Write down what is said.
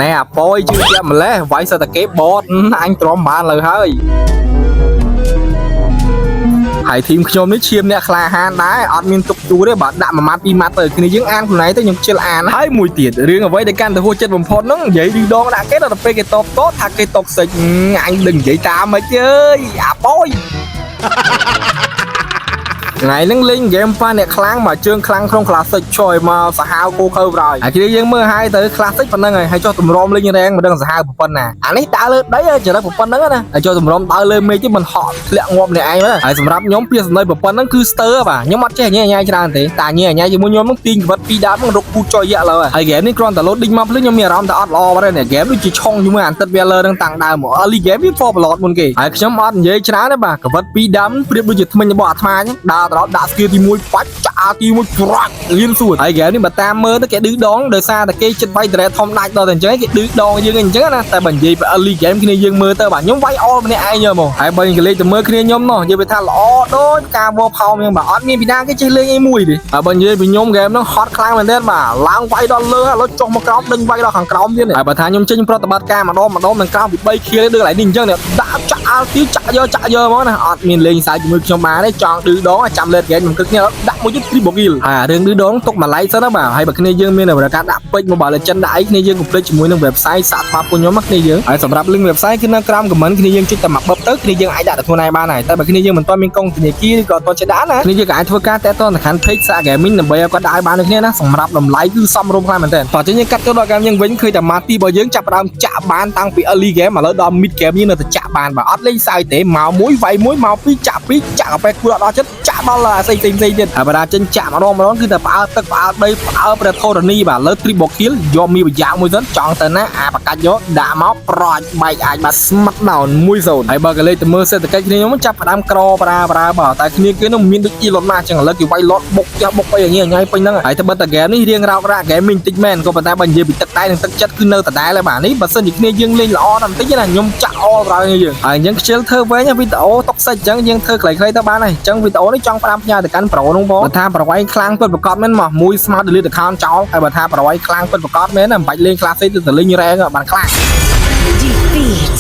ណែអាប៉យជឿជាក់ម្លេះវាយសិតតែគេបតអញទ្រាំបានលើហើយហើយ team ខ្ញុំនេះឈាមអ្នកក្លាហានដែរអត់មានទុកយូរទេបាទដាក់មួយម៉ាត់ពីរម៉ាត់ទៅគ្នាយើងអានខ្លួនឯងទៅខ្ញុំជិលអានហើយមួយទៀតរឿងអ្វីដែលកាន់តែហួសចិត្តបំផុតហ្នឹងនិយាយឌឺដងដាក់គេដល់ទៅពេលគេតបតថាគេ toxic អញដឹងនិយាយតាមមិនអើយអាប៉យ ថ្ងៃហ្នឹងលេងហ្គេមប៉ាអ្នកខ្លាំងមកជើងខ្លាំងក្នុង classic ចុយមកសាហាវគោខើប្រយហើយគ្នាយើងមើលហើយទៅ classic ប៉ុណ្្នឹងហើយហើយចុះតម្រាំលេងរែងមិនដឹងសាហាវប៉ុណ្ណាអានេះដើរលើដីចរិតប៉ុណ្្នឹងណាហើយចុះតម្រាំដើរលើមេឃទៀតមិនហក់ធ្លាក់ងាប់អ្នកឯងហើយសម្រាប់ខ្ញុំពីសំដីប៉ុណ្្នឹងគឺស្ទើបាទខ្ញុំអត់ចេះញ៉ៃញ៉ៃច្រើនទេតាញ៉ៃញ៉ៃជាមួយខ្ញុំហ្នឹងទាញក្វិតពីរដើមហ្នឹងរុកពូចុយយៈលើហើយហ្គេមនេះគ្រាន់តែ loading មកភ្លាមខ្ញុំមានអារម្មណ៍ថាអត់ល្អបាត់ហើយហ្គេមដូចជាឆុងជាមួយអានទឹក Weller ហ្នឹងតាំងដើមមក early game វា for blood មុនគេហើយខ្ញុំអត់និយាយច្រើនទេបាទក្វិតពីរដើមប្រៀបដូចជាថ្មិញរបស់អាត្មាអញ្ចឹងដើរទៅដល់ដាក់ skill ទី1បាច់ចាក់ទី1ប្រាច់លៀនសួនហើយហ្គេមនេះបើតាមមើលទៅគេឌឺដងដោយសារតែគេចិត្តវាយត្រែធំដាច់ដល់តែអញ្ចឹងគេឌឺដងយើងអញ្ចឹងណាតែបើនិយាយពី early game គ្នាយើងមើលទៅបាទខ្ញុំវាយអលម្នាក់ឯងមកហើយបើគេលេខទៅមើលគ្នាខ្ញុំនោះនិយាយថាល្អដូចការវផោមអញ្ចឹងបាទអត់មានពីណាគេចេះលេងអីមួយទេហើយបើនិយាយពីខ្ញុំហ្គេមហ្នឹងហត់ខ្លាំងមែនទែនបាទឡើងវាយដល់លើហើយឥឡូវចុះមកក្រោមដេញវាយដល់ខាងក្រោមទៀតហើយបើថាខ្ញុំចេញប្រតិបត្តិការម្ដងម្ដងនឹងក្រោមពី3 kill ដូចកន្លែងនេះអញ្ចឹងដាក់ចាក់ ulti ចាក់យកចាក់យកហ្មងណាអត់មានលេងសើចជាមួយខ្ញុំបានទេចង់ឌឺដងចាំ late game ខ្ញុំគិតគ្នាដាក់មួយទៀត triple kill ហើយរឿងឌឺដងទុកមួយឡៃសិនណាបាទហើយបើគ្នាយើងមានឱកាសដាក់ពេជ្រ Mobile Legends ដាក់អីគ្នាយើងកុំភ្លេចជាមួយនឹង website សាកថ្មពួកខ្ញុំណាគ្នាយើងហើយសម្រាប់ link website គឺនៅក្រោម comment គ្នាយើងចុចតែមកបឹបទៅគ្នាយើងអាចដាក់ទៅខ្លួនឯងបានហើយតែបើគ្នាយើងមិនទាន់មានកុងធនាគារឬក៏អត់ទាន់ចេះដាក់ណាគ្នាយើងក៏អាចធ្វើការតាក់ទងទៅខាង page សាក gaming ដើម្បីឲ្យគាត់ដាក់ឲ្យបានដូចគ្នាណាសម្រាប់តម្លៃគឺសមរម្យខ្លាំងមែនទែនតោះចឹងយើងកាត់ចូលដល់ game យើងវិញឃើញតែម៉ាទីរបស់យើងចាប់ផ្ដើមចាក់បានតាំងពី early game ឥឡូវដល់ mid game យើងនៅតែចាក់បានបាទអត់លេងសើចទេមកមួយវាយមួយមកពីរចាក់ពីរចាក់កាហ្វេគួរដល់ចិត្តចាក់ដល់អាស្អីផ្សេងផ្សេងទៀតហើយបើថាចេញចាក់ម្ដងម្ដងគឺតែផ្អើលទឹកផ្អើលដីផ្អើលព្រះធរណីបាទលើ triple kill យកមីប្រយ៉ាងមួយសិនចង់ទៅណាអាបកាច់យកដាក់មកប្រចបែកអាចបាទស្មាត់ down 1-0ហើយបើក៏លេខទៅមើលសេដ្ឋកិច្ចគ្នាខ្ញុំចាប់ផ្ដើមក្រប្រាប្រាបាទតែគ្នាគេនោះមានដូច Elon Musk ចឹងឥឡូវគេវាយ lot បុកផ្ទះបុកអីយ៉ាងញ៉ៃពេញហ្នឹងហើយតែបើតែ game នេះរៀងរោគរាក់ game បន្តិចមែនក៏ប៉ុន្តែបើនិយាយពីទឹកដៃនិងទឹកចិត្តគឺនៅដដែលហើយបាទនេះបើសិនជាគ្នាយើងលេងល្អដល់បន្តិចណាខ្ញុំចាក់អលក្រោយនេះយើងហើយអញ្ចឹងខ្ជិលធ្វើវែងវីដេអូ toxic អញ្ចឹងយើងធ្វើខ្លីៗទៅបានហើយអញ្ចឹងវីដេអូនេះចង់ផ្ដាំផ្ញើទៅកាន់ pro នោះបងបើថាប្រវែងខ្លាំងពិតប្រាកដមែនមកមួយស្មើ delete account ចោលហើយបើថាប្រវែងខ្លាំងពិតប្រាកដមែនមិនបាច់លេង classic ទៅលេង rank បានខ្លាំង Defeat.